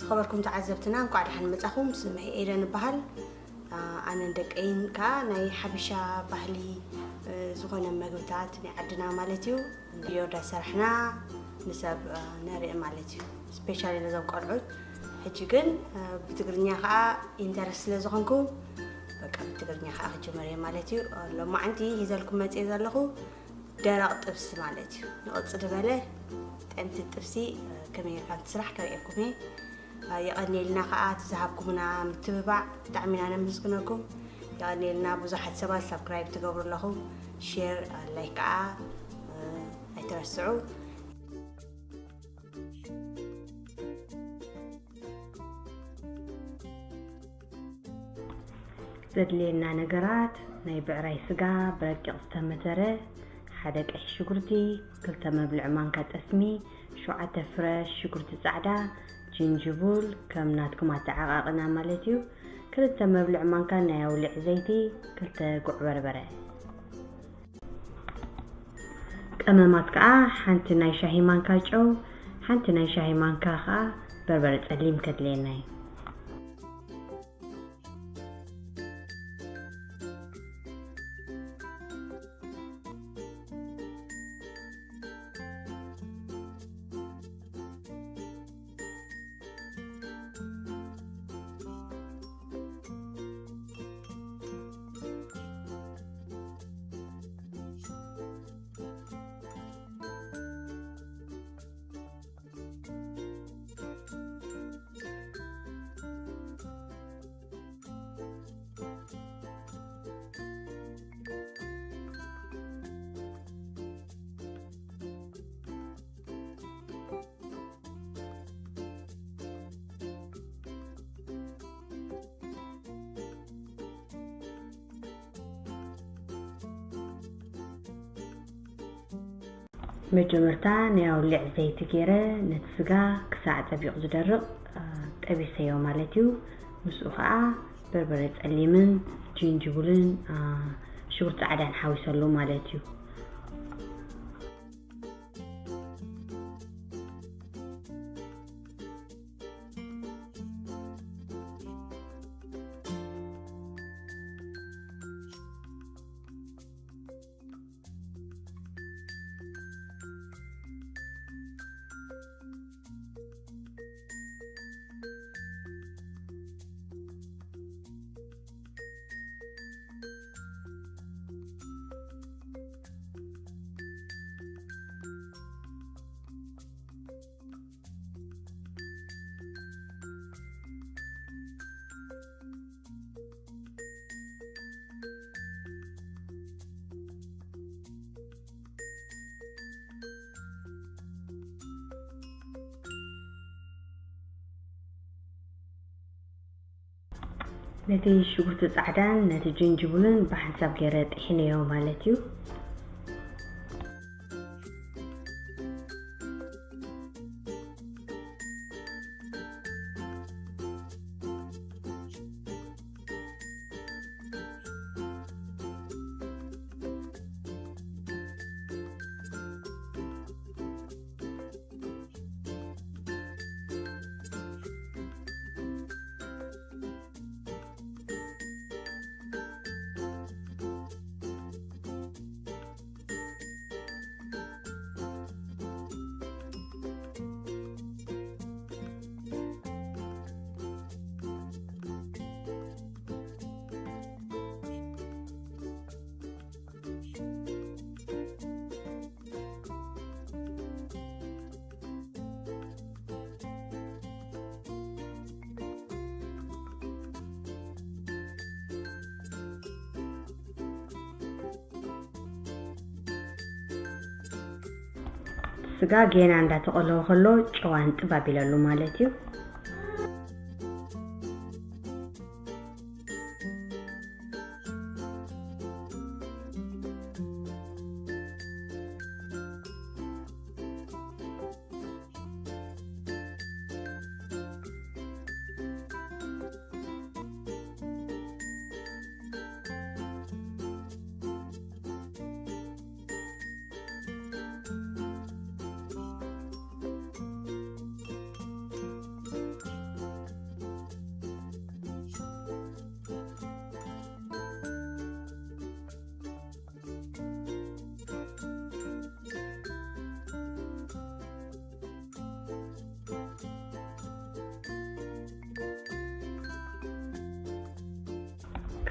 ኸበርኩም ተዓዘብትና፣ እንኳዕ ደሓን መጻኹም። ስመይ ኤደን እበሃል። ኣነን ደቀይን ከኣ ናይ ሓበሻ ባህሊ ዝኾነ መግብታት ናይ ዓድና ማለት እዩ፣ ቪድዮ እንዳሰራሕና ንሰብ ነርኢ ማለት እዩ። ስፔሻሊ ነዞም ቆልዑት። ሕጂ ግን ብትግርኛ ከኣ ኢንተረስት ስለ ዝኾንኩ፣ በቃ ብትግርኛ ከኣ ክጅምር እየ ማለት እዩ። ሎማዓንቲ ሒዘልኩም መጽየ ዘለኹ ደረቕ ጥብሲ ማለት እዩ። ንቕጽ ዝበለ ጥዕምቲ ጥብሲ ከመይ ጌርካ እንትስራሕ ከርእየኩም እየ። የቐንየልና ከኣ እቲ ዝሃብኩምና ምትብባዕ ብጣዕሚ ኢና ነመስግነኩም። የቐንየልና። ብዙሓት ሰባት ሳብስክራይብ ትገብሩ ኣለኹም፣ ሼር፣ ላይክ ከኣ ኣይትረስዑ። ዘድልየና ነገራት፣ ናይ ብዕራይ ስጋ ብረቂቕ ዝተመተረ፣ ሓደ ቀይሕ ሽጉርቲ፣ ክልተ መብልዒ ማንካ ጠስሚ፣ ሸውዓተ ፍረ ሽጉርቲ ጻዕዳ፣ ጅንጅቡል፣ ከም ናትኩም ኣተዓቃቅና ማለት እዩ፣ ክልተ መብልዒ ማንካ ናይ ኣውሊዕ ዘይቲ፣ ክልተ ጉዕ በርበረ። ቀመማት ከኣ ሓንቲ ናይ ሻሂ ማንካ ጨው፣ ሓንቲ ናይ ሻሂ ማንካ ከኣ በርበረ ጸሊም ከድልየና እዩ። መጀመርታ ናይ ኣውሊዕ ዘይቲ ገይረ ነቲ ስጋ ክሳዕ ጸቢቑ ዝደርቕ፣ አ፣ ጠቢሰዮ ማለት እዩ። ምስኡ ኸኣ በርበረ ጸሊምን ጅንጅብልን፣ አ፣ ሽጉርቲ ጻዕዳን ሓዊሰሉ ማለት እዩ። ነቲ ሽጉርቲ ጻዕዳን ነቲ ጅንጅብሉን ብሓንሳብ ገይረ ጥሒነዮ ማለት እዩ። ስጋ ጌና እንዳተቆለወ ከሎ ጨው ኣንጥብ ኣቢለሉ ማለት እዩ።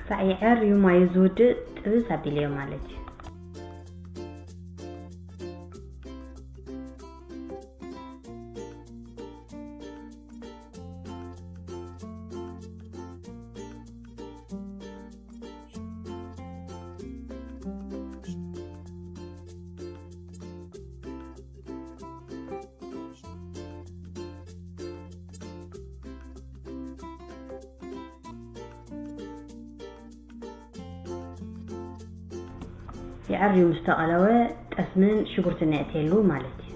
ሳዕ ይዕር እዩ፣ ማዩ ዝውድእ ጥብስ ኣቢለዮ ማለት እዩ። የዐርዩ ምስ ተቐለወ ጠስምን ሽጉርትን ነእትየሉ ማለት እዩ።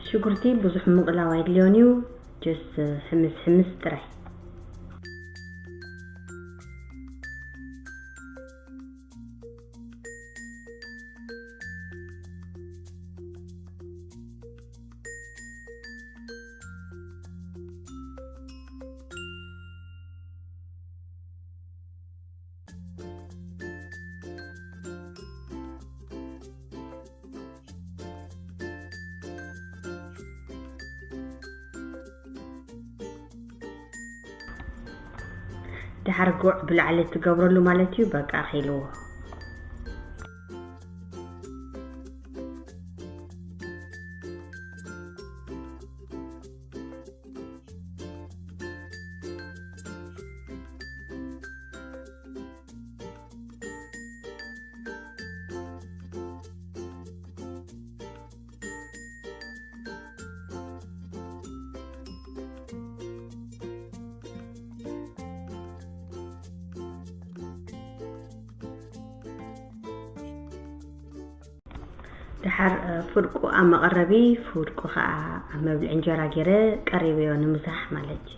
ሽጉርቲ ብዙሕ ምቕላው ኣይድልዮን እዩ። ጀስ ሕምስ ሕምስ ጥራይ። ድሓር ጉዕ ብላዕሊ ትገብረሉ ማለት እዩ። በቃ ኺልዎ። ድሓር ፍርቁ ኣብ መቐረቢ፣ ፍርቁ ኸዓ ኣብ መብልዒ እንጀራ ገይረ ቀሪበዮ ንምሳሕ ማለት እዩ።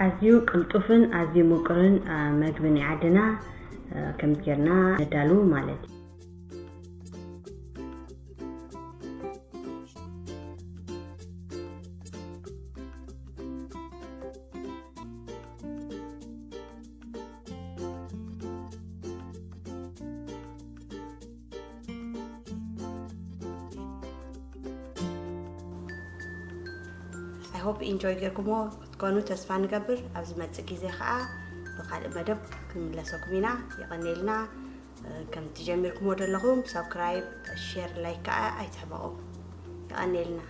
ኣዝዩ ቅልጡፍን ኣዝዩ ምቁርን፣ አ፣ መግቢ ናይ ዓድና፣ አ፣ ከምዚ ጌርና ነዳሉ ማለት እዩ። I hope ኢንጆይ ጌርኩሞ ክትኮኑ ተስፋ ንገብር። ኣብ ዝመጽእ ግዜ ኸኣ ብኻልእ መደብ ክንምለሰኩም ኢና። የቐኔልና። ከምቲ ጀሚርኩሞ ዘለኹም ሳብስክራይብ፣ ሼር፣ ላይክ ከኣ ኣይትሕመቑ። የቐኔልና።